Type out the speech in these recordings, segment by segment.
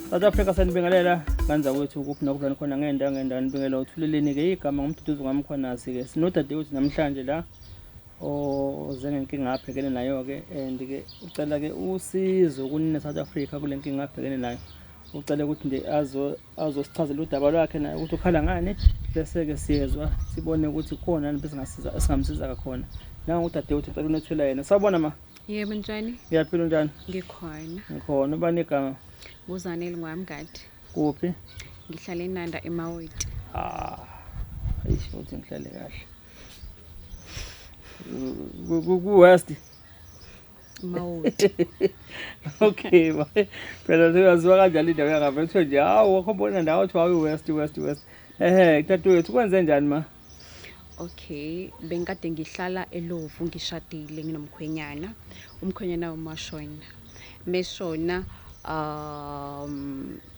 South Africa sanibingelela kanza kwethu kuphi nakuphi la khona ngenda ngenda nibingelela uthuleleni-ke igama ngumduduzi ngamkhwanazi-ke sinodadewethu namhlanje la oze ngenkinga abhekene nayo-ke and-ke ucela-ke usizo kunina South Africa kule nkinga abhekene nayo. Ucela ukuthi nje azosichazela udaba lwakhe naye ukuthi ukhala ngani, bese-ke siyezwa sibone ukuthi khona yini besingasiza esingamsiza kakhona. Nangu udadewethu ucela unethula yena. Sawubona ma. Yebo, njani? Ngiyaphila, unjani? Ngikhona. Ngikhona. Ubani igama? Nguzanele ngwamngadi. Kuphi? Ngihlala eNanda eMawoti. Ah. Eish, uthi ngihlale kahle. Ku West. Mawoti. Okay, phela seyaziwa kanjalo indawo yangapha kuthiwe nje hawu wakhombona ndawo kuthiwa hawu West West West. Ehhe, dadewethu kwenze njani ma? Okay, bengikade ngihlala eLovu ngishadile nginomkhwenyana. Umkhwenyana wami washona. Meshona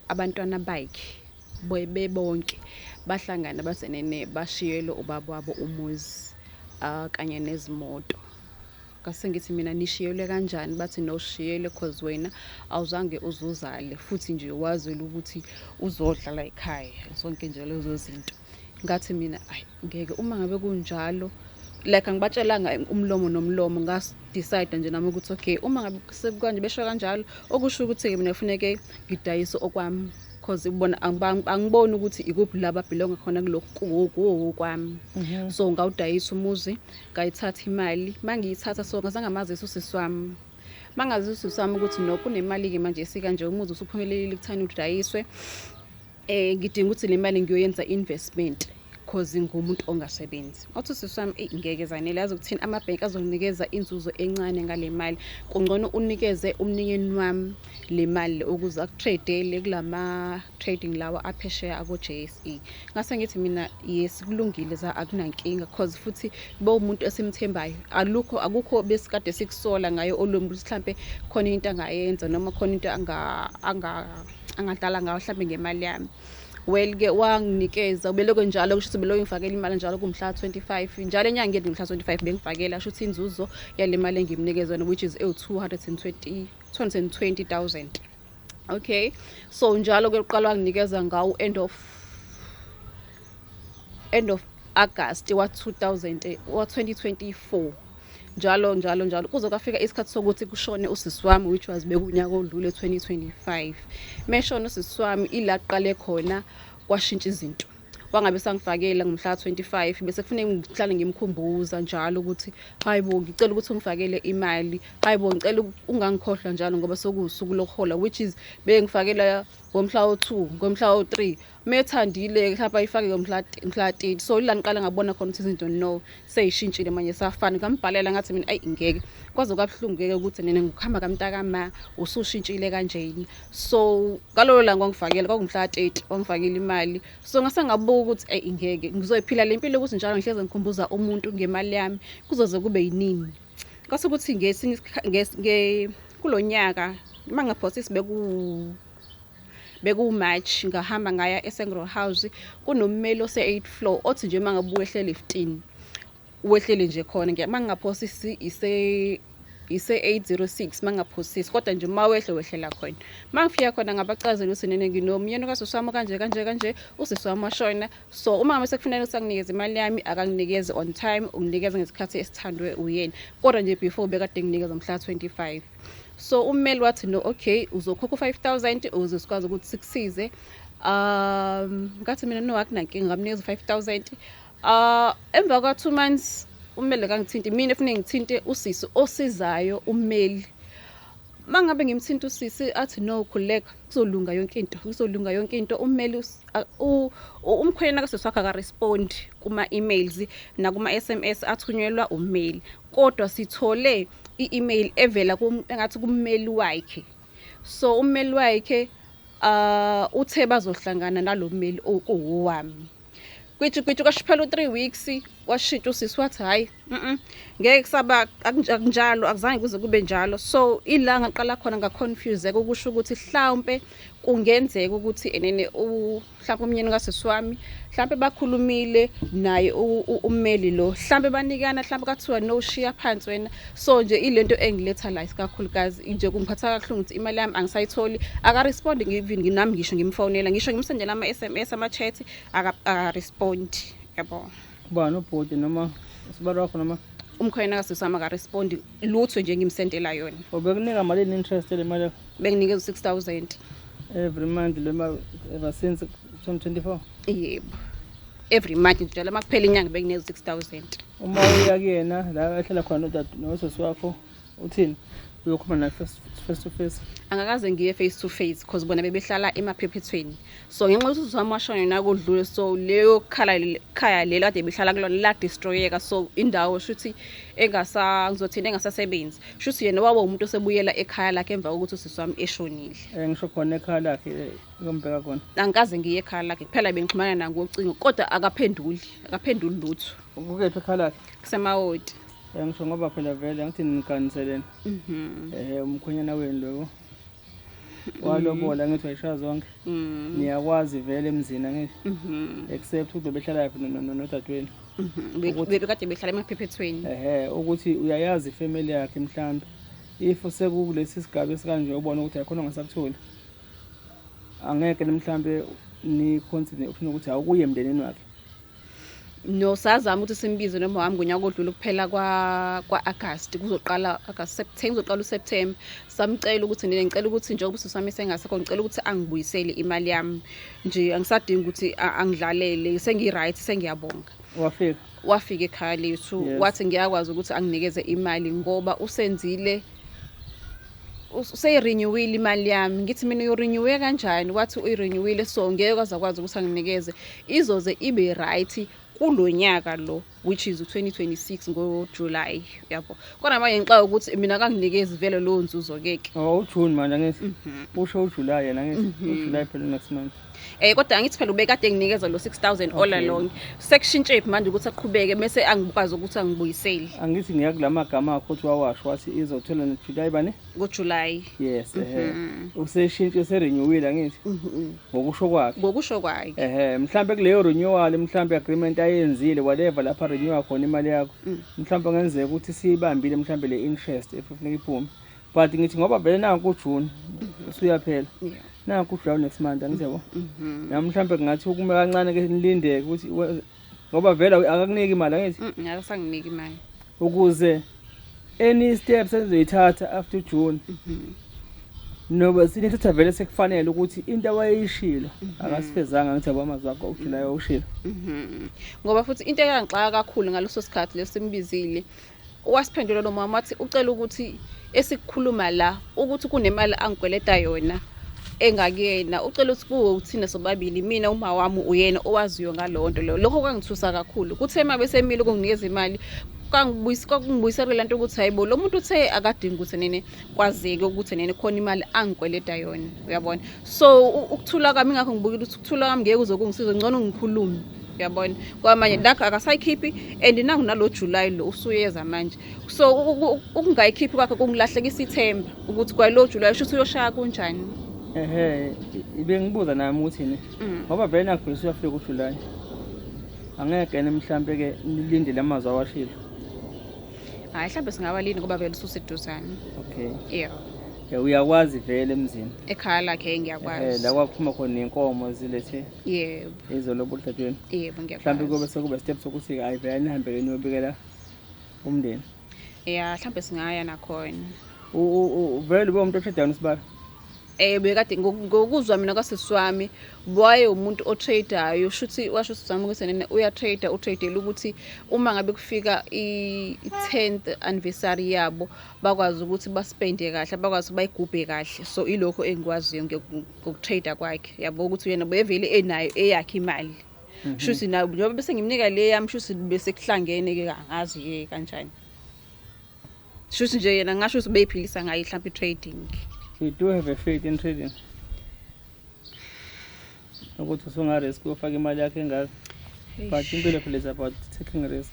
abantwana bakhe bebonke bahlangana basenene bashiyele ubaba wabo umuzi kanye nezimoto. Ngase ngithi mina nishiyelwe kanjani? Bathi no, shiyele cause wena awuzange uzuzale futhi nje wazela ukuthi uzodla la ekhaya zonke nje lezo zinto. Ngathi mina ayi ngeke, uma ngabe kunjalo, like angibatshelanga umlomo nomlomo, ngas-decide nje nami ukuthi okay, uma ngabe sekukanje besho kanjalo, okusho ukuthi-ke mina kufuneke ngidayise okwami cause ubona angiboni ukuthi ikuphi la babelonga khona kulokhu kwami. So ngawudayisa umuzi, ngayithatha imali. Mangiyithatha so ngazange ngamazisa usisi wami, mangazisa usisi wami ukuthi no, kunemali-ke manje esikanje, umuzi usuphumelelile ekuthani udayiswe, ngidinga ukuthi le mali ngiyoyenza investment cause ngumuntu ongasebenzi. Wathi usisi wami, eyi ngeke Zanele, yazi ukuthini, amabhenki azokunikeza inzuzo encane ngale mali, kungcono unikeze umnikeni wami le mali ukuze aku-trade-ele kulama trading lawa aphesheya ako-JSE. Ngase ngithi mina yes, kulungile za, akunankinga cause futhi bowumuntu esimthembayo, alukho akukho besikade sikusola ngayo olwimi ukuthi mhlampe khona into angayenza noma khona into angadlala ngayo mhlampe ngemali yami. Well-ke wanginikeza, ubelokhu njalo kusho ukuthi belokhu ngifakela imali njalo kumhla 25 njalo enyangeni, ngomhla 25 bengifakela, sho ukuthi inzuzo yale mali engimnikeza yona, which is ewu-220 220,000. Okay, so njalo ke uqala wanginikeza ngawo end of August wa 2000 wa 2024, njalo njalo njalo kuze kwafika isikhathi sokuthi kushone usisi wami, which was bekunyaka odlule 2025. Meshona usisi wami, ila qale khona kwashintsha izinto, wangabe sangifakela ngomhla 25. Bese kufanele ngihlale ngimkhumbuza njalo ukuthi hayi bo, ngicela ukuthi ungifakele imali, hayi bo, ngicela ungangikhohlwa njalo ngoba sekuwusuku lokuhola, which is bengifakela ngomhla wo-2, ngomhla wo-3, methandile mhlawumbe ayifake ngomhla mhla 30. So ila ngiqala ngabona khona ukuthi izinto no seyishintshile manje safana. Ngambhalela ngathi mina ayi ngeke, kwaze kwabuhlungu-ke ukuthi nina ngikuhamba kamntakama usushintshile kanjeni. So ngalolo langa wangifakela, kwakungumhla 30 wangifakela imali. So ngase ngabuka ukuthi ayi ngeke, ngizoyiphila le mpilo ukuthi njalo ngihleze ngikhumbuza umuntu ngemali yami kuzoze kube yinini? Kwase kuthi ngesinye kulo nyaka, uma ngaphosisi beku-March, ngahamba ngaya eSangro House. Kunommeli ose-8 floor othi nje uma ngabe wehle liftini wehlele nje khona, uma ngingaphosisi ise 806, mangaphosisi, kodwa nje uma wehle wehlela khona. Mangifika khona ngabachazela ukuthi nene nginomyeni kasisi wami kanje kanje kanje, usisi wami washona, so uma ngabe sekufuneka ukuthi anginikeze imali yami, akanginikeze on time, unginikeza ngesikhathi esithandwe uyena, kodwa nje before bekade nginikeza mhla 25. So ummeli wathi no, okay, uzokhokha u-5000 ukuze sikwazi ukuthi sikusize. Ngathi mina no, akunankinga, ngamnikeza u-5000. Emva kwa 2 months ummeli kangithinti mina, efuneke ngithinte usisi osizayo ummeli. Mangabe ngimthinta usisi athi no, khululeka, kuzolunga yonke into, kuzolunga yonke into. Ummeli umkhwenyana kasisi wakhe aka-respond kuma-emails nakuma-SMS athunyelwa ummeli, kodwa sithole i-email evela engathi kummeli wakhe. So ummeli wakhe uthe bazohlangana nalo mmeli okuwami. Kwithi kwithi kwasho phela u-3 weeks. Washintsha usisi wathi hhayi, ngeke kusaba akunjalo, akuzange kuze kube njalo. So ila ngaqala khona ngaconfuseka, ukusho ukuthi mhlawumpe kungenzeka ukuthi enene mhlawumpe umnyeni kasisi wami mhlawumpe bakhulumile naye ummeli lo, mhlawumpe banikana, mhlawumpe kathiwa no, shiya phansi wena. So nje ilento engiletha la isikakhulukazi nje kungiphatha kabuhlungu ukuthi imali yami angisayitholi, akarespondi even nami, ngisho ngimfonela, ngisho ngimsendela ama-SMS, ama-chat, akarespondi, yabo. Ubani, ubhuti noma usibali wakho noma? Umkhwena kasisi wami akarespondi lutho nje ngimsendela yona. Ubekunika malini interest le mali yakho? Benginikeza u-6,000. Every month le mali ever since 2024? Yebo, every month njalo uma kuphela inyanga benginikeza u-6,000. Uma uya kuyena la ehlala khona nodade nosisi wakho, uthini? Uyokhuluma naye face to face? Angakaze ngiye face to face because bona bebehlala emaphephethweni. So ngenxa yokuthi usisi wami washona nakudlule, so leyo khala khaya lelo kade behlala kulona la destroyeka, so indawo shuthi engasa ngizothini engasasebenzi. Shuthi yena wabe umuntu osebuyela ekhaya lakhe emva kokuthi usisi wami eshonile. Ngisho khona ekhaya lakhe, uyombheka khona? Angikaze ngiye ekhaya lakhe, kuphela bengixhumana naye ngocingo, kodwa akaphenduli, akaphenduli lutho. Kukephi ekhaya lakhe? Kusemawoti. Ngisho ngoba phela vele angithi niganiselene. Umkhwenyana wenu lowo walobola, ngithi wayishaya zonke. Niyakwazi vele emzini, angithi? Except ukuthi bebehlala laphi nodadewenu. Bekade behlala emaphephethweni. Ehe, ukuthi uyayazi ifamily yakhe, mhlambe if sekukulesi sigaba esikanje ubona ukuthi ayikhona ongasakutholi, angeke mhlambe ni-consider ufuna ukuthi awukuye emndenini wakhe? No, sazama ukuthi simbize noma wami ngonyaka odlule kuphela kwa August, kuzoqala August, September, kuzoqala uSeptember. Samcela ukuthi nina, ngicela ukuthi njengoba usisi wami sengasekho, ngicela ukuthi angibuyisele imali yami nje, angisadingi ukuthi angidlalele, sengi-right, sengiyabonga. Wafika? Wafika ekhaya lethu. Wathi ngiyakwazi ukuthi anginikeze imali ngoba usenzile useyirenewile imali yami. Ngithi mina uyorenewe kanjani? Wathi uyirenewile, so ngeke kwaze akwazi ukuthi anginikeze, izoze ibe right kulo nyaka lo, which is u-2026 ngoJuly, yabo. Kodwa manje ngixaka ukuthi mina kanginikezi vele lowo nzuzo keke. Oh, uJune manje, angithi? Usho uJuly yena, angithi? UJuly phela next month. Kodwa angithi phela ubekade nginikeza lo 6000 all along. Sekushintshe manje ukuthi aqhubeke bese angikwazi ukuthi angibuyisele? Angithi ngiya kulamagama akho ukuthi wawasho wathi izothola noJuly bani? NgoJuly. Yes, ehe. Useshintshe, serenewile, angithi? Ngokusho kwakhe. Ngokusho kwakhe. Ehe, mhlambe kuleyo renewal, mhlambe agreement ayenzile, whatever lapha renew khona imali yakho. Mhlambe kungenzeka ukuthi siyibambile mhlambe le interest if ufuneka iphume. But ngithi ngoba vele nanku uJune usuyaphela. Nanku uJuly next month, angithi yabo? Nami mhlambe kungathi ukume kancane ke nilindeke ukuthi ngoba vele akakuniki imali, angithi? Akasanginiki imali. Ukuze any steps enizoyithatha after June noba sinithatha vele sekufanele ukuthi into awayeyishilo akasifezanga, ngithi yabo, amazwi akho uJuly ushilo. Ngoba futhi into eyangixaka kakhulu ngaleso sikhathi lesimbizile, wasiphendula lo mama wathi ucela ukuthi esikukhuluma la ukuthi kunemali angikweleta yona engakuyena, ucela ukuthi kuwe uthina sobabili, mina uma wami uyena owaziyo ngalowo nto leyo. Lokho kwangithusa kakhulu. Kuthe uma besemile ukunginikeza imali, kwangibuyisela le nto ukuthi hayibo, lo muntu uthe akadingi ukuthi nene kwazeke ukuthi nene khona imali angikweleta yona, uyabona. So ukuthula kwami, ingakho ngibukile ukuthi ukuthula kwami ngeke kuze kungisize, ngcono ngikhulume, uyabona. Kwamanje nakho akasayikhiphi and nangu nalo July lo usuyeza manje, so ukungayikhiphi kwakhe kungilahlekisa ithemba ukuthi kwalo July shuthi uyoshaya kunjani. Ehe, ibe ngibuza nami ukuthi ne ngoba vele nakho usuyafika uJuly, angeke ne mhlambe ke nilindele amazwi awashilo? Hayi, mhlawumbe singabalini ngoba vele ususeduzane. Okay. Yeah. Uyakwazi vele emzini? Ekhaya lakhe. Ngiyakwazi. La kwaphuma khona nenkomo zilethe Yebo. izolobo dadweni? Yebo. Mhlawumbe ngiyakwazi. Kube sekuba step sokuthi hayi vele nihambe ke niyobikela umndeni. Ya, mhlawumbe singaya nakhona. Vele ube umuntu otradayo usibala? Bekade ngokuzwa mina kasisi wami waye umuntu otradeayo, shuthi washo usisi wami ukuthi nene uyatrade, utradela ukuthi uma ngabe kufika i-10th anniversary yabo bakwazi ukuthi baspende kahle, bakwazi bayigubhe kahle. So ilokho engikwaziyo ngokutrade kwakhe, yabo, ukuthi yena bevele enayo eyakhe imali. Shuthi nayo njengoba bese ngimnika le yami, shuthi bese kuhlangene ke, angazi ke kanjani. Shuthi nje yena ngasho ukuthi beyiphilisa ngayo mhlawumbe i-trading. You do have a faith in trading ukuthi usungarisk ufake imali yakho engaka? But impilo phela is about taking risk.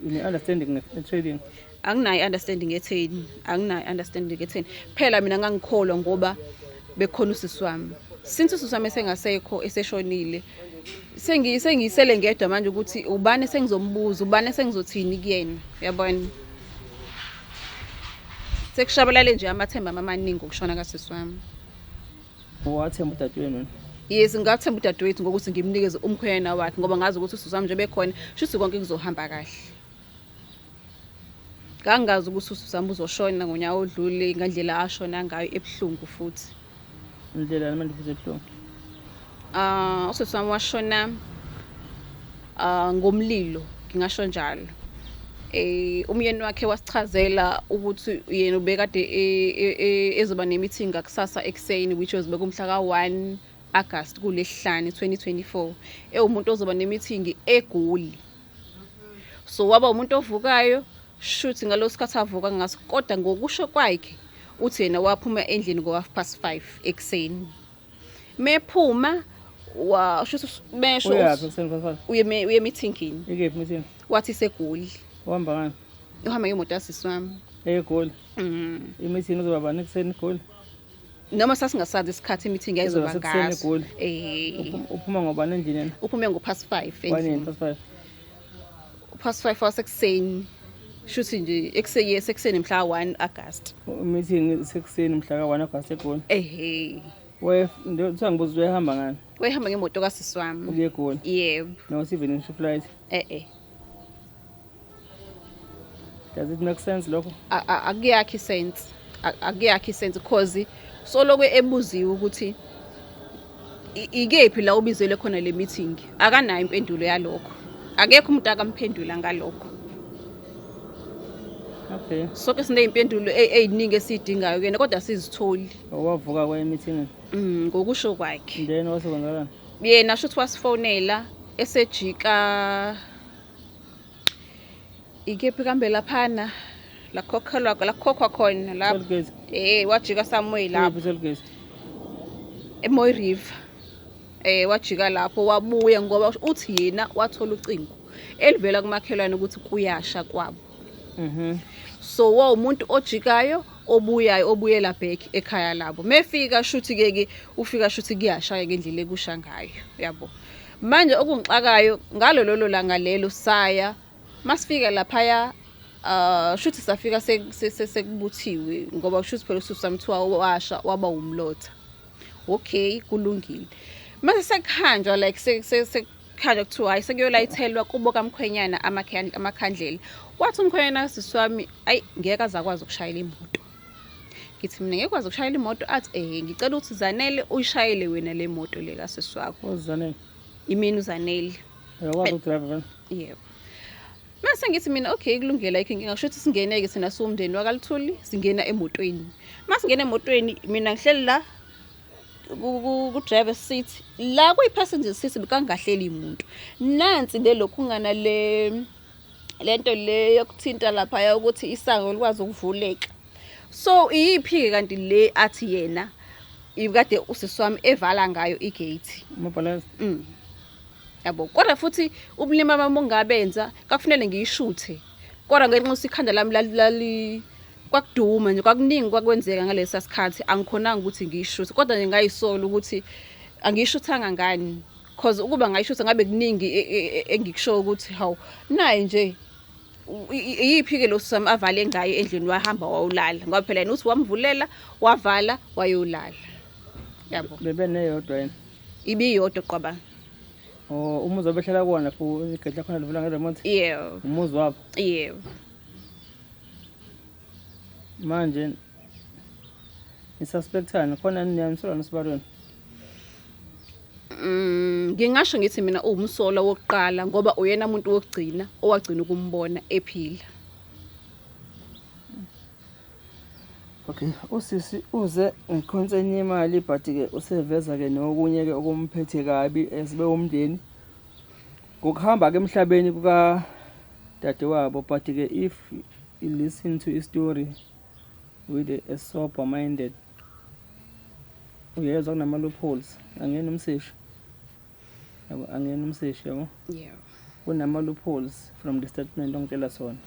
Une-understanding nge-trading? Anginayo i-understanding etheni, anginayo i-understanding etheni. Phela mina ngangikholwa ngoba bekhona usisi wami. Since usisi wami esengasekho, eseshonile, sengiyisele ngedwa manje ukuthi ubani esengizombuza, ubani esengizothini kuyena, uyabona? Sekushabalale nje amathemba ami amaningi ngokushona kasisi wami. Wathemba udadewenu wena? Yes, ngathemba udadewethu ngokuthi ngimnikeze umkhwenyana wakhe ngoba ngazi ukuthi usisi wami nje bekhona, shuthi konke kuzohamba kahle. Ngangazi ukuthi usisi wami uzoshona ngonyaka odlule ngendlela ashona ngayo ebuhlungu futhi. Indlela manje futhi ebuhlungu. Ah, usisi wami washona ngomlilo, ngingasho njalo. Umyeni wakhe wasichazela ukuthi yena ubekade ezoba ne-meeting ngakusasa ekuseni, which was bekumhla ka-1 August kulesihlanu 2024. Ewumuntu ozoba ne-meeting eGoli. So waba umuntu ovukayo, shuthi ngaloso sikhathi avuka ngaso, kodwa ngokusho kwakhe uthi yena waphuma endlini ngo-5:30 ekuseni. Mephuma washo mesho Uyaphi ekuseni 5? Uye meetingini. Ikephi meeting? Wathi iseGoli. Uhamba ngani? Uhamba ngemoto yasisi wami. EGoli. I-meeting izoba bani ekuseni eGoli? Noma sasingasazi isikhathi i-meeting yayizoba Izoba sekuseni ngaso. eGoli. Eh. Uphuma ngobani endlini yena? Uphume ngo-5:30 Wanini endlini. 5:30? 5:30 wasekuseni. Shuthi nje ekuseni, yes, ekuseni mhla 1 August. I-meeting sekuseni mhla ka-1 August eGoli. Ehhe. Kuthiwa ngibuza uyahamba ngani? Wayehamba ngemoto kasisi wami. Ukuya eGoli. Yebo. Not even ngisho flight. Eh eh. Does it make sense lokho? Akuyakhi sense. Akuyakhi sense because soloko ebuziwe ukuthi ikephi la ubizele khona le meeting. Akanayo impendulo yalokho. Akekho umuntu akamphendula ngalokho. Okay. Sonke sineyimpendulo eziningi esiyidingayo kuyena kodwa sizitholi. Wavuka kwa meeting. Ngokusho kwakhe. Then wase kwenzakalani? Yena shuthi wasifonela esejika ikephi kambe laphana la khokhelwa la khokhwa khona lapho. Toll gate. Wajika somewhere lapho. Ikephi toll gate? eMoy River. Wajika lapho wabuya ngoba uthi yena wathola ucingo elivela kumakhelwane ukuthi kuyasha kwabo. So wawumuntu ojikayo obuyayo obuyela back ekhaya labo. Mefika shuthi ke ke ufika shuthi kuyasha ke ngendlela ekusha ngayo, yabo. Manje okungixakayo ngalo lolo langa lelo saya masifika laphaya, shuthi safika sekubuthiwe ngoba shuthi phela usisi wami kuthiwa washa waba umlotha. Okay, kulungile. Mase sekuhanjwa like sekuhanjwa kuthiwa hayi sekuyolayithelwa kubo kamkhwenyana amakhandlela. Wathi umkhwenyana sisi wami ayi ngeke azakwazi ukushayela imoto. Ngithi mina ngeke kwazi ukushayela imoto, athi ngicela ukuthi Zanele uyishayele wena le moto le kasisi wakho. UZanele. Imini uZanele. Uyakwazi ukudrive vele? Yebo. Mase ngithi mina okay kulungile, ayikho inkinga, kusho ukuthi singene-ke thina siwumndeni wakaLuthuli, singena emotweni. Masingena emotweni mina ngihleli la ku-driver seat, la kwi-passenger seat bekangahleli muntu. Nansi le lokhungana le lento le yokuthinta laphaya ukuthi isango likwazi ukuvuleka. So iyiphi-ke kanti le athi yena ikade usisi wami evala ngayo igate? Umabhaleza. Yabo, kodwa futhi ubulima bami ongabenza kakufanele ngiyishuthe. Kodwa ngenxa yokuthi ikhanda lami lali kwakuduma nje, kwakuningi kwakwenzeka ngalesa sikhathi, angikhonanga ukuthi ngiyishuthe. Kodwa nje ngayisola ukuthi angiyishuthanga ngani, cause ukuba ngayishutha ngabe kuningi engikusho ukuthi hawu naye nje iyiphi-ke lo sami avale ngayo endlini wahamba wawulala, ngoba phela yena uthi wamvulela wavala wayolala, yabo. Bebeneyodwa yena? Ibiyodwa qaba. Oh, umuzi obehlala kuwona lapho igedla khona livula nge-remote? Yebo. Umuzi wabo? Yebo. Manje nisuspectani khona, niyamsola nosibalweni? Ngingasho ngithi mina uwumsolwa wokuqala ngoba uyena umuntu wokugcina owagcina ukumbona ephila. Okay, usisi uze ngeconcern yemali, but ke useveza ke nokunye ke okumphethe kabi esibe umndeni ngokuhamba ke emhlabeni kuka dadewabo. But ke if you listen to a story with a sober minded, uyezwa kunama loopholes, angena umseshi. Yabo, angiyena umseshi, yabo. Yeah. Kunama loopholes from the statement ongitshela sona.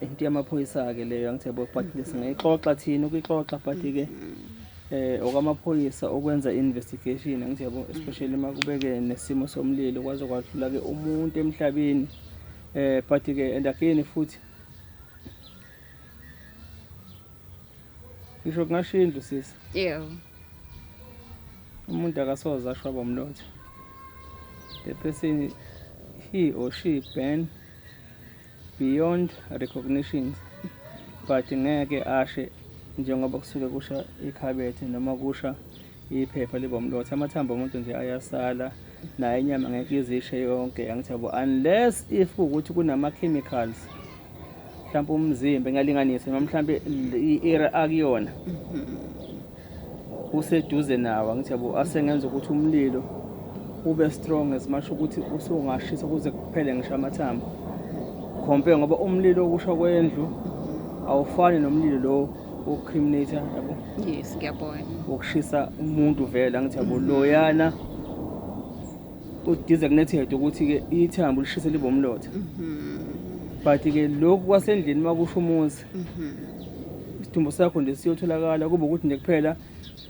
Into yamaphoyisa ke leyo, angithi yabo, but singayixoxa thina ukuyixoxa, but ke okwamaphoyisa okwenza investigation, angithi yabo, especially makubeke nesimo somlilo kwaze kwadlula ke umuntu emhlabeni. But ke and again futhi ngisho kungasho indlu, sisi. Yeah. Umuntu akasoze ashwaba umlotha. The person, he or she burn beyond recognition, but ngeke ashe njengoba kusuke kusha ikhabethe noma kusha iphepha liba umlotha. Amathambo omuntu nje ayasala naye, inyama ngeke izishe yonke, angithi yabo, unless if ukuthi kunama-chemicals mhlawumbe umzimba, ngiyalinganisa, noma mhlawumbe i-area akuyona useduze nawo, angithi yabo, asengenza ukuthi umlilo ube strong as much ukuthi usungashisa kuze kuphele ngisho amathambo, compare ngoba umlilo okusha kwendlu awufani nomlilo lo woku-cremate, yabo. Yes, ngiyabona. Wokushisa umuntu vele, angithi yabo, loyana u-designated ukuthi-ke ithambo lishise libe umlotha, but-ke lokhu kwasendlini makusho umuzi, isidumbu sakho nje siyotholakala, kube ukuthi nje kuphela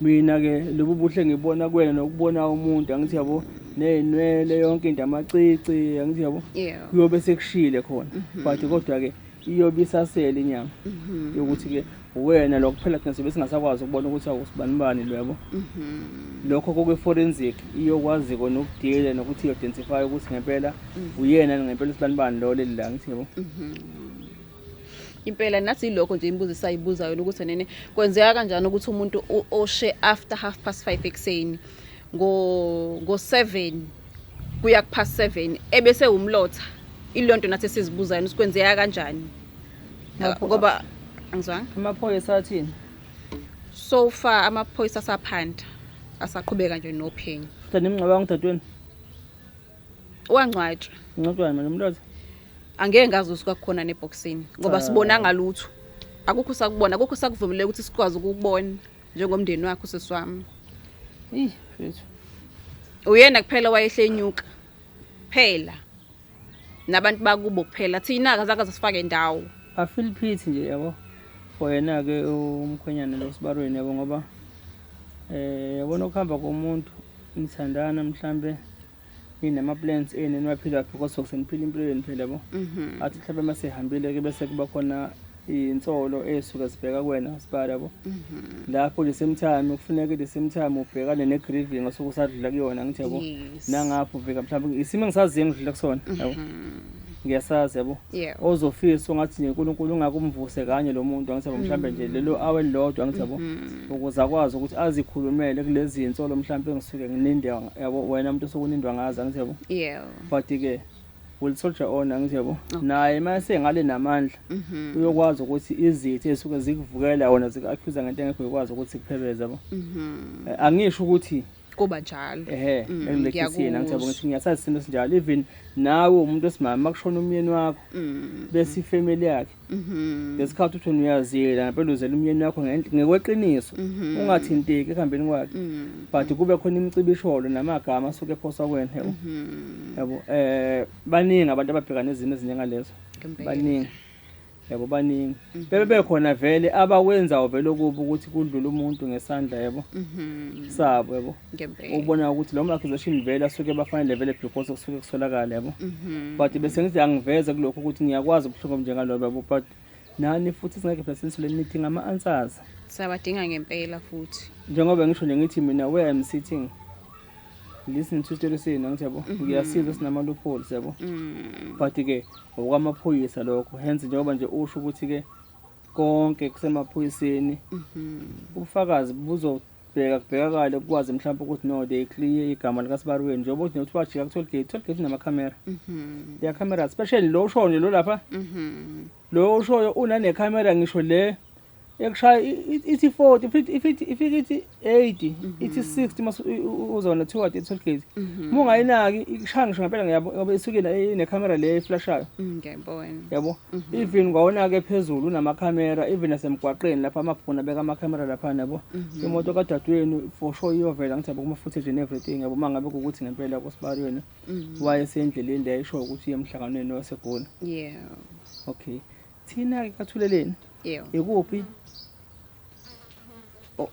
mina-ke lobu buhle ngibona kuwena nokubona umuntu, angithi yabo, ney'nwele, yonke into, amacici, angithi yabo, kuyobe sekushile khona, but kodwa-ke iyobe isasele inyama yokuthi-ke uwena lokho kuphela. Thina sobe singasakwazi ukubona ukuthi awusibani bani lo, yabo. Lokho kokwe-forensic iyokwazi kona ukudila nokuthi i-identify ukuthi ngempela uyena ngempela usibani bani lo leli la, ngithi yabo. Impela nathi ilokho nje imibuzo esayibuzayo ukuthi nene kwenzeka kanjani ukuthi umuntu oshe after 5:30 ekuseni, ngo 7 kuya ku past 7, ebese umlotha. Ilonto nathi esizibuzayo ukuthi kwenzeka kanjani. Ngoba angizwanga. Amaphoyisa athini? So far amaphoyisa asaphanda, asaqhubeka nje nophenyo. Futhi nimngcwabanga udadewenu? Wangcwatshwa. Ngcwatshwa manje umlotha? Angeke ngazi usuka khona nebhoksini ngoba Cha. sibonanga lutho, akukho sakubona, akukho sakuvumeleka ukuthi sikwazi ukubona njengomndeni wakhe usisi wami. Eyi mfethu. Uyena kuphela wayehle enyuka phela nabantu bakubo kuphela, thina akazange sifake ndawo. I feel pity nje, yabo, for yena-ke umkhwenyana lo sibarweni, yabo, ngoba yabona ukuhamba komuntu nithandana, mhlambe ninama-plans enu eniwaphila because of seniphila impilo yenu phela, yabo, athi mhlawumbe uma sehambile-ke bese kuba khona iy'nsolo ey'suke zibheka kuwena sibari, yabo. Lapho the same time kufuneka the same time ubhekane ne-grieving osuke usadlula kuyona, ngithi yabo. Nangapho uvika mhlawumbe isimo engisaziyo engidlula kusona, yabo, ngiyasazi, yabo. Ozofisa ungathi nje uNkulunkulu ungakumvuse kanye lo muntu, angithi yabo, mhlawumbe nje lelo awe elilodwa, angithi yabo, ukuze akwazi ukuthi azikhulumele kulezi zinsolo mhlawumbe engisuke ngininde, yabo, wena umuntu osuke unindwa ngazo, angithi yabo. But ke will soldier on, angithi yabo. Naye mase ngale namandla uyokwazi ukuthi izitha ezisuke zikuvukela wona, ziku-accuse ngento engekho, ikwazi ukuthi zikuphebeze, yabo. Angisho ukuthi Kuba njalo. Ehe. Engilekhisini, angithi yabo. Ngiyakuzwa. Ngithi ngiyasazi isimo esinjalo, even nawe umuntu wesimame makushona umyeni wakho bese ifamily yakhe ngesikhathi uthi wena uyazila ngempela, uzela umyeni wakho ngekweqiniso, ungathinteki ekuhambeni kwakhe, but kube khona imicibisholo namagama asuke ephoswa kuwena, yabo, yabo. Baningi abantu ababhekana nezimo ezinjengalezo. Baningi, yabo, baningi bebe bekhona vele abakwenzayo vele okubi ukuthi kudlule umuntu ngesandla, yabo, sabo, yabo. Ubona ukuthi lo accusation vele asuke bafanele vele because kusuke kusolakala, yabo. But bese ngithi angiveze kulokho ukuthi ngiyakwazi ubuhlungu obunjengalobo, yabo, but nani futhi singeke phela sinisole, nidinga ama-answers. Siyabadinga ngempela futhi. Njengoba ngisho nje ngithi mina where I'm sitting listen to story senu, angithi yabo, ngiyasiza sinama-loopholes, yabo. But-ke okwamaphoyisa lokho, hence njengoba nje usho ukuthi-ke konke kusemaphoyiseni, ubufakazi buzobheka kubhekakale kukwazi mhlawumbe ukuthi no, they clear igama likasibarweni, njengoba uthi nokuthi wajika ku-toll gate, toll gate inamakhamera, ya camera, especially lo ushoyo nje lo lapha, lo ushoyo unanekhamera, ngisho le Ekushaya ithi 40, ifithi ifike ithi 80, ithi 60 mase uzona toward i-toll gate. Uma ungayinaki ikushaya ngisho ngempela, ngiyabo, ngoba isuke inekhamera le eflashayo. Ngiyabona. Yabo, even kwawona-ke phezulu unamakhamera, even nasemgwaqeni lapha amabhuna beka amakhamera laphana, yabo. Imoto kadadewenu for sure iyovela, ngithi yabo, kuma-footage and everything, yabo, uma ngabe kuwukuthi ngempela kusibali wena wayesendleleni le ayisho ukuthi uye emhlanganweni waseGoli. Okay, thina-ke kaThuleleni, ikuphi? Oh,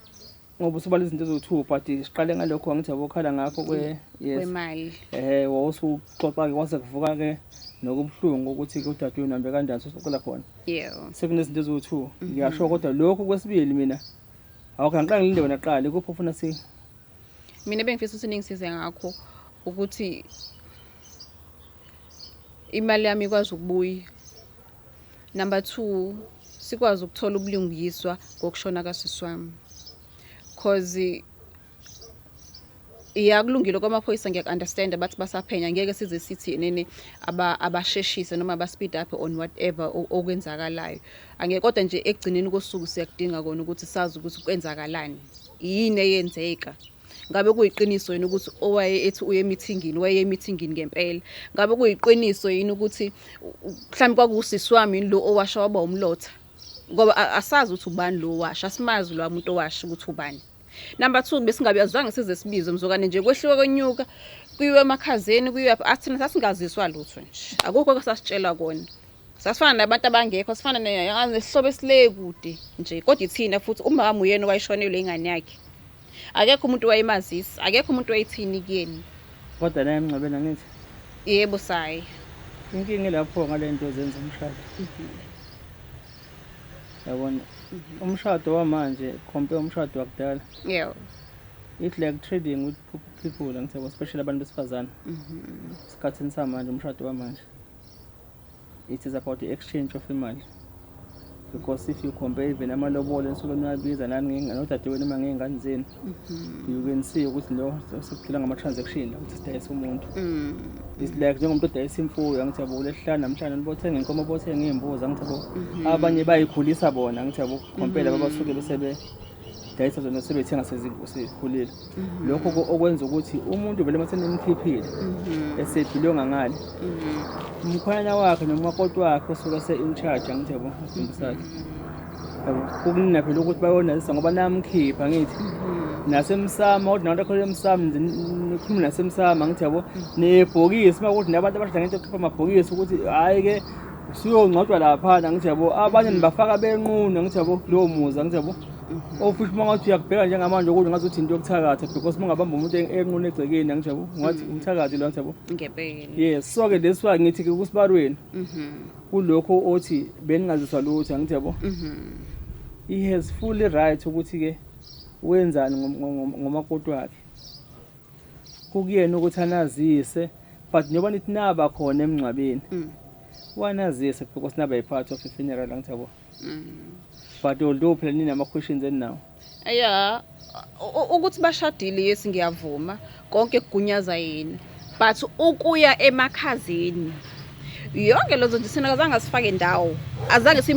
ngoba usubala izinto eziwu-two, but siqale ngalokho, angithi yabo, okhala ngakho kwe, yes. Kwemali. Wawusuxoxa-ke, kwase kuvuka-ke nokubuhlungu ukuthi-ke udadewenu hambe kanjani, soxoxela khona. Sekunezinto eziwu-two, ngiyasho, kodwa lokhu kwesibili mina awukho, angiqale ngilinde wena kuqala. Ikuphi ofuna si Mina bengifisa ukuthi ningisize ngakho ukuthi imali yami ikwazi ukubuya. Number 2, sikwazi ukuthola ubulungiswa ngokushona kasisi wami. Cause iyakulungile kwamaphoyisa, ngiyaku-understand, bathi basaphenya, ngeke size sithi nene abasheshise noma ba-speed up on whatever okwenzakalayo. Angeke, kodwa nje ekugcineni kosuku siyakudinga kona ukuthi sazi ukuthi kwenzakalani, yini eyenzeka. Ngabe kuyiqiniso yini ukuthi owaye ethi uye emithingini waye emithingini ngempela? Ngabe kuyiqiniso yini ukuthi mhlawumbe kwakuwusisi wami yini lo owasha waba umlotha? Ngoba asazi ukuthi ubani lo washa, asimazi lo muntu owasha ukuthi ubani. Number 2, besingabe azange size sibizwe mzukwane nje, kwehliwe kwenyuka, kuyiwe emakhazeni, kuyiwe athina sasingaziswa lutho nje, akukho esasitshelwa kona. Sasifana nabantu abangekho, sifana nesihlobo esile kude nje, kodwa ithina futhi umama uyena owayeshonelwe ingane yakhe. Akekho umuntu owayemazisa, akekho umuntu owayethini kuyena. Kodwa naye emngcwabeni, angithi? Yebo, sayi. Inkinga ilapho ngale nto zenza umshado, yabona, umshado wamanje compare umshado wakudala, it's like trading with people, angithi yabo, especially abantu besifazane. Esikhathini samanje, umshado wamanje, it is about the exchange of imali, because if you compare even amalobolo enisuke niwabiza nani nodadewenu noma ngey'ngane zenu, you can see ukuthi lo sekuphila ngama-transaction la, ukuthi sidayisa umuntu. It's like njengomuntu odayisa imfuyo, angithi yabo, lesihlanu namhlanje nibothenga inkomo, bothenga iy'mbuzi, angithi yabo. Abanye bayikhulisa bona, angithi yabo, compare laba basuke bese bedayisa zona, sebethenga sezikhulile. Lokho okwenza ukuthi umuntu vele uma senimkhiphile esebhilonga ngale, umkhwanyana wakhe nomakoti wakhe osuke se-in charge, angithi yabo, isidumbu sakhe, yabo, kukunina phela ukuthi bayonazisa ngoba namkhipha, angithi, nasemsamo, kodwa nabantu akhona emsamo nikhulume nasemsamo, angithi yabo, nebhokisi uma kuthi nabantu abashada ngento yokukhipha amabhokisi ukuthi hhayi-ke usuyongcwatshwa laphana, angithi yabo, abanye nibafaka benqunu, angithi yabo, kulowo muzi, angithi yabo, ofuthi uma ngathi uyakubheka njengamanje ukuthi ngathi into yokuthakatha, because uma ungabamba umuntu enqunu egcekeni, angithi yabo, ungathi umthakathi lo, angithi yabo. Ngempela. Yes, so-ke that's why ngithi-ke kusibarweni kulokho othi beningaziswa lutho, angithi yabo, he has fully right ukuthi-ke wenzani ngomakoti wakhe, kukuyena ukuthi anazise, but njengoba nithi naba khona emngcwabeni, wanazise because naba yi-part of i-funeral, angithi yabo, but although phela ninama-questions eninawo. Ya, ukuthi bashadile, yes, ngiyavuma, konke kugunyaza yena, but ukuya emakhazeni yonke lezo nje thina azange sifake ndawo, azange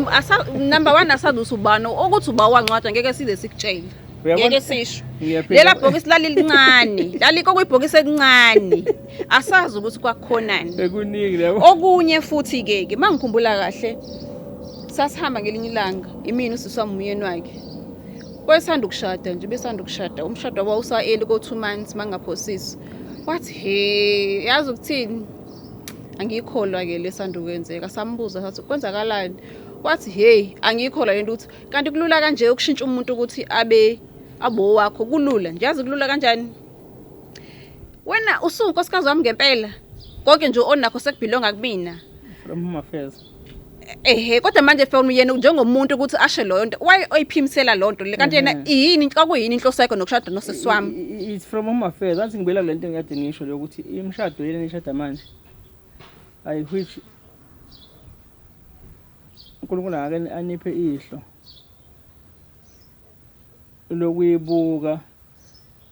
number 1 asazi ukuthi ubani ukuthi uba wancwada, ngeke size sikutshele. Ngeke sisho. Ngiyaphila. Lela bhokisi lalincane, laliko kuyibhokisi elincane, asazi ukuthi kwakukhonani. Bekuningi yabo. Okunye futhi ke ke mangikhumbula kahle, sasihamba ngelinye ilanga, imini usisi wami, umyeni wakhe wayesanda ukushada nje, besanda ukushada, umshado wawusa-early ko-2 months mangaphosisi. Wathi, he, yazi ukuthini, angiyikholwa ke lesanda ukwenzeka. Sambuza sathi kwenzakalani, wathi hey, angiyikholwa lento ukuthi kanti kulula kanje ukushintsha umuntu ukuthi abe abo wakho, kulula nje, yazi kulula kanjani, wena usunkosikazi wami ngempela, konke nje onakho sekubhilonga kumina. From Home Affairs. Ehe, kodwa manje phela yena njengomuntu ukuthi ashe leyo nto, why oyiphimisela leyo nto le, kanti yena yini, kwakuyini inhloso yakhe nokushada nosisi wami? It's from Home Affairs. Athi ngibuyela kule nto engikade ngisho le ukuthi imishado yena nishada manje, I which uNkulunkulu ake aniphe ihlo lokuyibuka,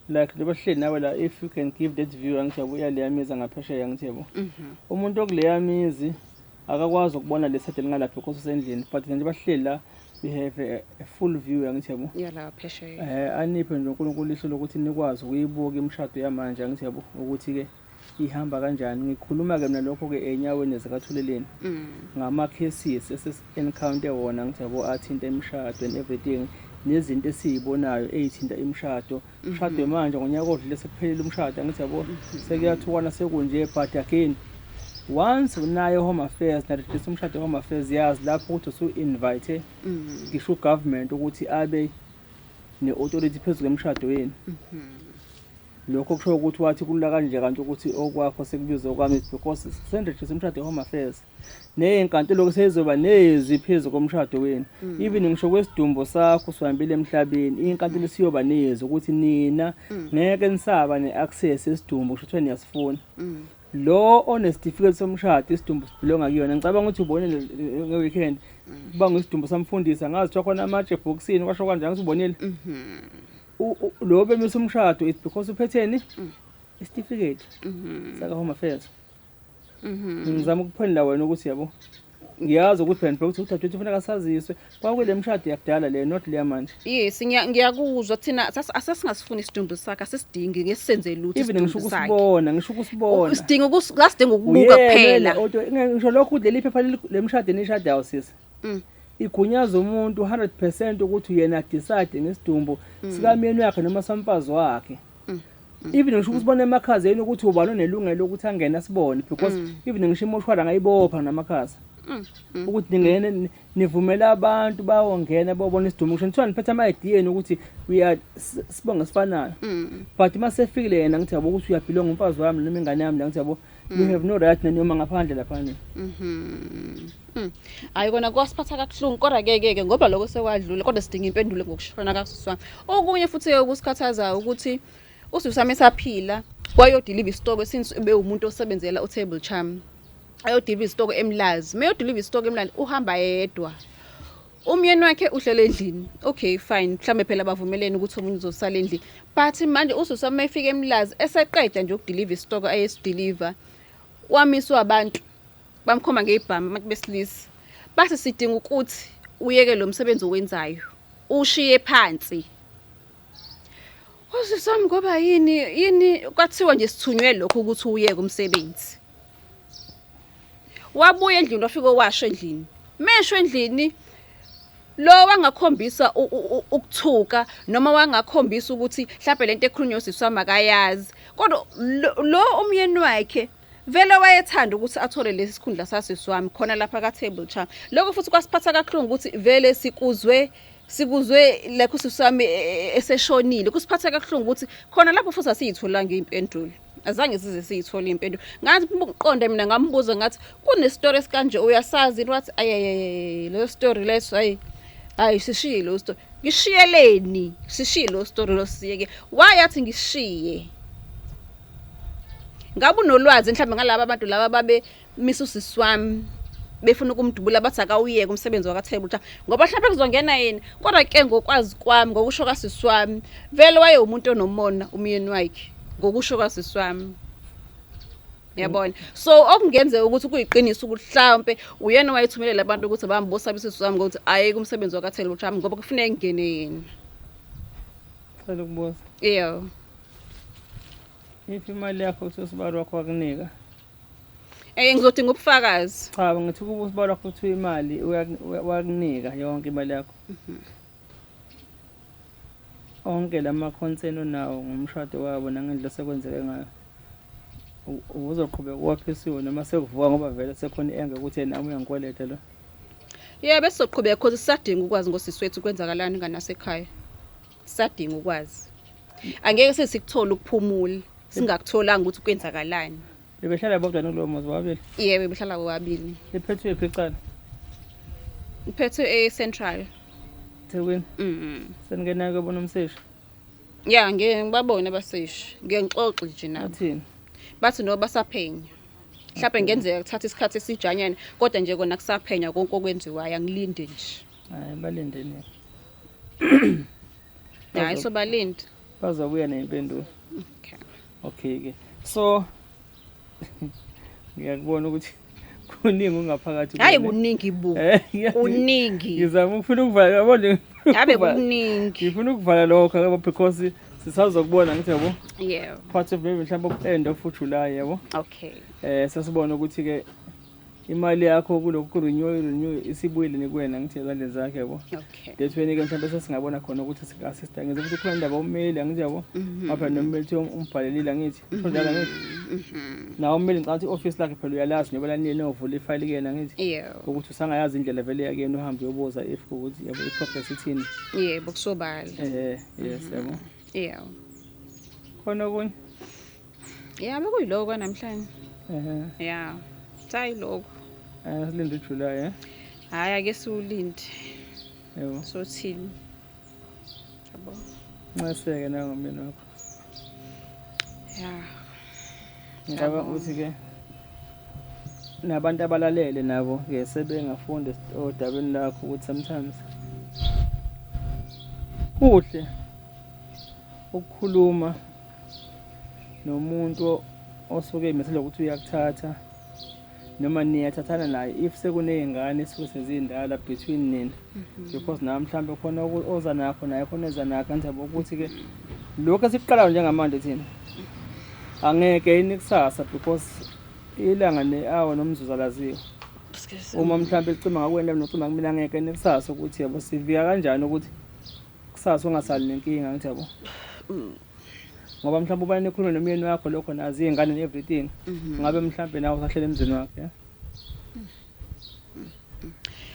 like njengoba sihleli nawe la, if you can give that view, angithi yabo, uyaleya mizi ngaphesheya, angithi yabo, umuntu okuleya mizi akakwazi ukubona le side elingalapha because usendlini, but nje bahleli la. We have a full view, angithi yabo. Yala phesheya. Aniphe nje uNkulunkulu iso lokuthi nikwazi ukuyibuka imishado yamanje, angithi yabo, ukuthi-ke ihamba kanjani. Ngikhuluma-ke mina lokho-ke ey'nyaweni zikaThuleleni ngama-cases esi-encounter wona, angithi yabo, athinta imishado and everything, nezinto esiyibonayo ey'thinta imishado. Umshado manje ngonyaka odlule sekuphelile umshado, angithi yabo, sekuyathukwana sekunje. But again, once unayo Home Affairs, na-register umshado Home Affairs, yazi lapho ukuthi usu-invite ngisho u-government ukuthi abe ne-authority phezu kwemishado yenu. Lokho kusho ukuthi wathi kulula kanje kanti ukuthi okwakho sekubizwa okwami is because senirejista umshado e-Home Affairs, ney'nkantolo seyizoba nezwi phezu komshado wenu. Even ngisho kwesidumbu sakho sihambile emhlabeni, inkantolo siyoba nezwi ukuthi nina ngeke nisaba ne-access esidumbu, kusho kuthiwa niyasifuna. Lo onesitifiketi somshado, isidumbu sibelonga kuyona. Ngicabanga ukuthi ubonile nge-weekend kuba ngesidumbu samfundisi, angazi kuthiwa khona amatshe ebhokisini, kwasho kanjani, ngithi ubonile. Lo bemisa umshado, it's because uphetheni isitifiketi saka-Home Affairs. Ngizama ukuphendula wena ukuthi yabo, ngiyazi ukuthi phela ukuthi udadewethu kufuneka saziswe kwakule mshado yakudala le, not leya manje. Yes, ngiyakuzwa. Thina asasingasifuni isidumbu sakhe, asisidingi, ngeke sisenze lutho. Even ngisho Isidumbu sakhe. ukusibona, ngisho ukusibona. Sidinga asidinga ukubuka kuphela. Ngisho lokhu leli phepha lemshado enishadayo, sisi, igunyaza umuntu 100% ukuthi yena decide ngesidumbu sikamyeni wakhe noma samfazi wakhe. Even ngisho ukusibona emakhazeni ukuthi ubani onelungelo lokuthi angene asibone, because even ngisho imoshwara angayibopha namakhaza ukuthi ningene nivumele abantu bawongena bobona isidumbu, ngisho nithiwa niphethe ama-ID yenu ukuthi we are sibonge sifanayo, but uma sefikile yena, ngithi yabo, ukuthi uyabelonga umfazi wami noma ingane yami la, ngithi yabo, you have no right nanoma ngaphandle laphana. Hayi kona kwasiphatha kabuhlungu, kodwa ke ke ke ngoba lokho sekwadlula, kodwa sidinga impendulo ngokushona kasisi wami. Okunye futhi ke okusikhathazayo ukuthi usisi wami esaphila wayodeliver isitoko, since ube umuntu osebenzela uTable Charm. Ayodeliver isitoko eMlazi. Mayodeliver isitoko eMlazi uhamba yedwa. Umyeni wakhe uhlele endlini. Okay, fine. Mhlambe phela bavumelene ukuthi omunye uzosala endlini. But manje usisi wami mayefika eMlazi eseqeda nje ukudeliver isitoko ayesideliver, wamiswa abantu, bamkhomba ngezibhamu abantu besilisa, bathi sidinga ukuthi uyeke lo msebenzi owenzayo, ushiye phansi. Usisi wami ngoba yini yini kwathiwa nje sithunywe lokho ukuthi uyeke umsebenzi. Wabuya endlini, wafika washo endlini, mesho endlini lo wangakhombisa ukuthuka noma wangakhombisa ukuthi mhlawumbe lento ekhulunywa usisi wami akayazi, kodwa lo umyeni wakhe vele wayethanda ukuthi athole lesi sikhundla sasisi wami khona lapha ka-Table Charm. Lokho futhi kwasiphatha kabuhlungu ukuthi vele sikuzwe like usisi wami eseshonile. Kusiphatha kabuhlungu ukuthi khona lapho futhi asiyitholanga iy'mpendulo, azange size siyithole iy'mpendulo. Ngathi uqonde mina ngambuza ngathi kunestori esikanje uyasazi yini? Wathi ayayayay, leyo story leso, hayi hayi, sishiye lo story. Ngishiyeleni? Sishiye lo story lo, siyeke. Why athi ngishiye? Ngabe unolwazi mhlawumbe ngalaba abantu laba babe misa usisi wami befuna ukumdubula, bathi akawuyeke umsebenzi wakaTable Charm ngoba mhlawumbe kuzongena yena. Kodwa ke ngokwazi kwami, ngokusho kasisi wami, vele waye umuntu onomona umyeni wakhe, ngokusho kasisi wami, yabona. So okungenzeka ukuthi kuyiqiniso ukuthi mhlawumbe uyena owayethumelela abantu ukuthi bambosaba usisi wami ngokuthi ayeke umsebenzi wakaTable Charm ngoba kufuneka kungene yena. Cela ukubuza. Yebo. If imali yakho kuthiwa usibali wakho wakunika. Ngizodinga ubufakazi. Cha, ngithi kuba usibali wakho kuthiwa imali wakunika yonke imali yakho, onke lama concern onawo ngomshado wabo nangendlela sekwenzeke ngayo, uzoqhubeka uwaphisiwe noma sekuvuka ngoba vele sekhona i-anger ukuthi yena uyangikweleta lo? Yebo, besizoqhubeka cause sisadinga ukwazi ngosisi wethu kwenzakalani nganasekhaya. Sisadinga ukwazi. Angeke sesikuthole ukuphumula singakutholanga ukuthi kwenzakalani. Bebehlala bodwa kulowo muzi bobabili? Yebo, behlala bobabili. Liphethwe phi icala? Iphethwe e-Central. Thekwini? Mhm. Seningena kuyobona umseshi? Ya, ngeke ngibabone abaseshi. Ngeke ngixoxe nje nabo. Athini? Bathi no, basaphenya. Mhlawumbe ngenzeka kuthatha isikhathi esijanyana, kodwa nje kona kusaphenya konke okwenziwayo, angilinde nje. Hayi, balindeni. Hayi, sobalindi. Bazobuya ney'mpendulo. Okay. Okay ke, so ngiyakubona ukuthi Kuningi okungaphakathi Hayi kuwena. kuningi bu. Ngiyazi. Kuningi. Ngizama ukufuna ukuvala yabo nje. Ngabe kuningi. Ngifuna ukuvala lokho yabo because sisazokubona ngithi yabo Yebo. part of maybe mhlawumbe end of July yabo. Okay. Sasibona ukuthi ke imali yakho kulokhu renew isibuyile nikuwena ngithi ezandleni zakhe yabo. Okay. That's when ke mhlawumbe sesingabona khona ukuthi singa-assista ngize futhi khona indaba ummeli angithi yabo. Ngapha nommeli kuthiwa umbhalelile angithi. Usho njalo angithi. Nawo ummeli ngicabanga ukuthi i-office lakhe phela uyalazi njengoba laniye niyovula ifayili kuyena angithi. Yebo. Ukuthi usangayazi indlela vele yakuyena uhambe uyobuza if ukuthi yabo i-progress ithini. Yebo kusobala. Yes yabo. Yebo. Khona okunye? Ya bekuyiloko namhlanje. Ehhe. Ya. Hayi lokho. Silinde uJuly eh. Hayi ake siwulinde. Yebo. Sothini. Yabo. Nceseke nawe ngomyeni wakho. Ya. Ngicabanga ukuthi ke nabantu abalalele nabo ke sebengafunda odabeni lakho ukuthi sometimes kuhle ukukhuluma nomuntu osuke emisele ukuthi uyakuthatha noma niyathathana naye if sekuney'ngane esuke sezindala between nina, because nawe mhlawumbe khona oza nakho naye khona eza nakho anjabo ukuthi-ke lokhu esikuqalayo njengamanje thina angeke yini kusasa because ilanga ne-hour nomzuzu alaziwa. Uma mhlawumbe licima ngakuwena nocima kumina angeke yini kusasa ukuthi yabo sivika kanjani ukuthi kusasa ungasali nenkinga ngithi yabo. Ngoba mhlawumbe ubani nikhulume nomyeni wakho lokho nazi iy'ngane and-everything ngabe mhlawumbe nawe usahlele emzini wakhe eh?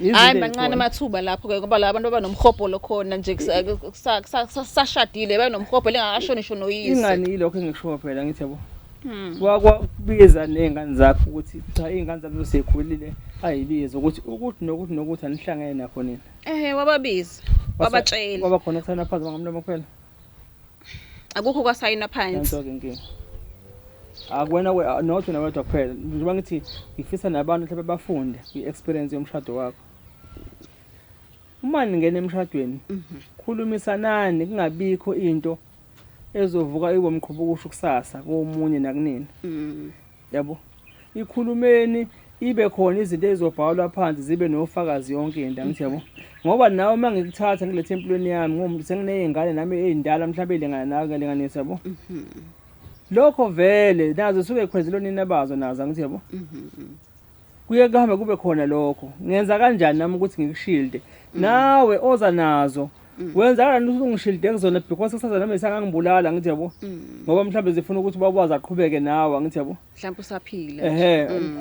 Izinto Hayi mancane ey'khona. amathuba lapho ke ngoba la bantu abanomhobholo khona nje kusashadile banomhobholo engakashoni ngisho noyise. Ingani yilokho engikushoyo phela ngithi yabo. Wakwakubiza ney'ngane zakho ukuthi cha iy'ngane zami seyikhulile ayibize ukuthi ukuthi nokuthi nokuthi anihlangene nakho nina. Wababiza. Wabatshela. Kwaba khona ukusayina phansi ngomlomo kuphela. Akukho kwasayina phansi. Nanso-ke inkinga. Akuwena not wena wedwa kuphela. Njengoba ngithi ngifisa nabantu mhlawumbe bafunde kwi-experience yomshado wakho. Uma ningena emshadweni, khulumisanani kungabikho into ezovuka ibe umqhubukusho kusasa komunye nakunini. Yabo. Ikhulumeni ibe khona izinto ezizobhalwa phansi zibe nofakazi yonke into angithi yabo. Ngoba nawe uma ngikuthatha ngilethe empilweni yami ngomuntu senginey'ngane nami ey'ndala mhlawumbe ey'lingana nawe ngiyalinganisa yabo. Lokho vele nazo suke khwezela onina bazo nazo angithi yabo. Kuye kuhambe kube khona lokho. Ngenza kanjani nami ukuthi ngikushilde? Nawe oza nazo. Wenza kanjani ukuthi ungishilde kuzona because kusasa nami sangangibulala angithi yabo. Ngoba mhlawumbe zifuna ukuthi bakwazi aqhubeke nawe angithi yabo. Mhlawumbe usaphila.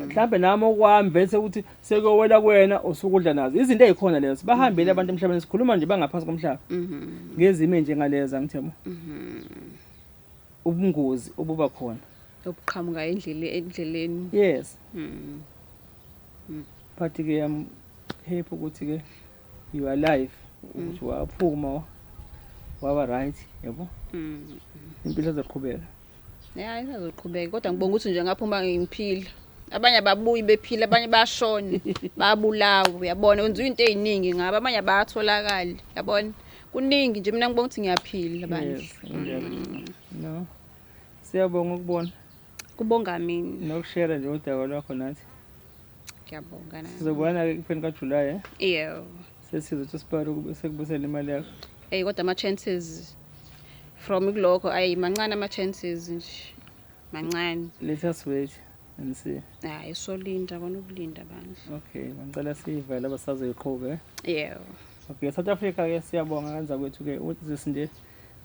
Mhlawumbe nami okwami vese ukuthi sekuyowela kuwena usukudla nazo. Izinto ezikhona lezo. Bahambile abantu emhlabeni sikhuluma nje bangaphansi komhlaba. Ngezimo njengalezo angithi yabo. Ubungozi obuba khona. Obuqhamuka endleleni. Yes. But ke I'm happy ukuthi ke you are alive ukuthi waphuma waba right yabo. Impilo izoqhubeka. Ya izoqhubeka kodwa ngibonga ukuthi nje ngaphuma ngiphila. Abanye ababuyi bephila abanye bayashona bayabulawa uyabona kwenziwa into eziningi ngabo abanye abayatholakali yabona kuningi nje mina ngibonga ukuthi ngiyaphila bandla. Yes, kunjalo. No. Siyabonga ukubona. Kubonga mina. Nokushare nje udaba lwakho nathi. Ngiyabonga nami. Sizobona ke kuphela kaJuly eh. Yebo. Sesizothi sibhale ukube sekubusela imali yakho. Hey kodwa ama chances from kulokho ayi mancane ama chances nje. Mancane. Let us wait and see. Hayi solinda kona ukulinda bandla. Okay, ngicela sivele abasazoyiqhube. Yebo. Okay, South Africa ke siyabonga kanza kwethu ke uthi nje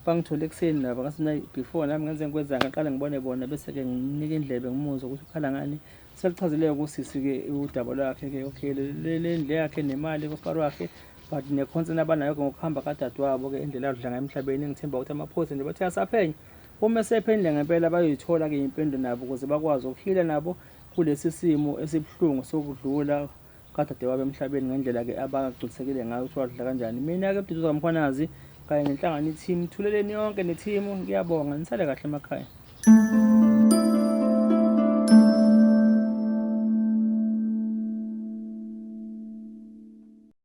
bangithole ekseni laba ngathi before nami ngenze ngikwenza ngaqala ngibone bona bese ke nginike indlebe ngimuzwe ukuthi ukhala ngani. Selichazileyo kusisi ke udaba lwakhe ke okay le ndle yakhe nemali kusiparo wakhe but neconcern abanayo ke ngokuhamba kadadewabo ke indlela adla ngayo emhlabeni. Ngithemba ukuthi amaphoyisa nje bathe asaphenya uma esephendle ngempela bayoyithola ke impendulo nabo ukuze bakwazi ukuhila nabo kulesi simo esibuhlungu sokudlula kadadewabo emhlabeni ngendlela ke abagculisekile ngayo ukuthi wadla kanjani. Mina ke Mduduzi kaMkhwanazi kanye nenhlangano i-team Thuleleni yonke ne-team ngiyabonga nisale kahle emakhaya.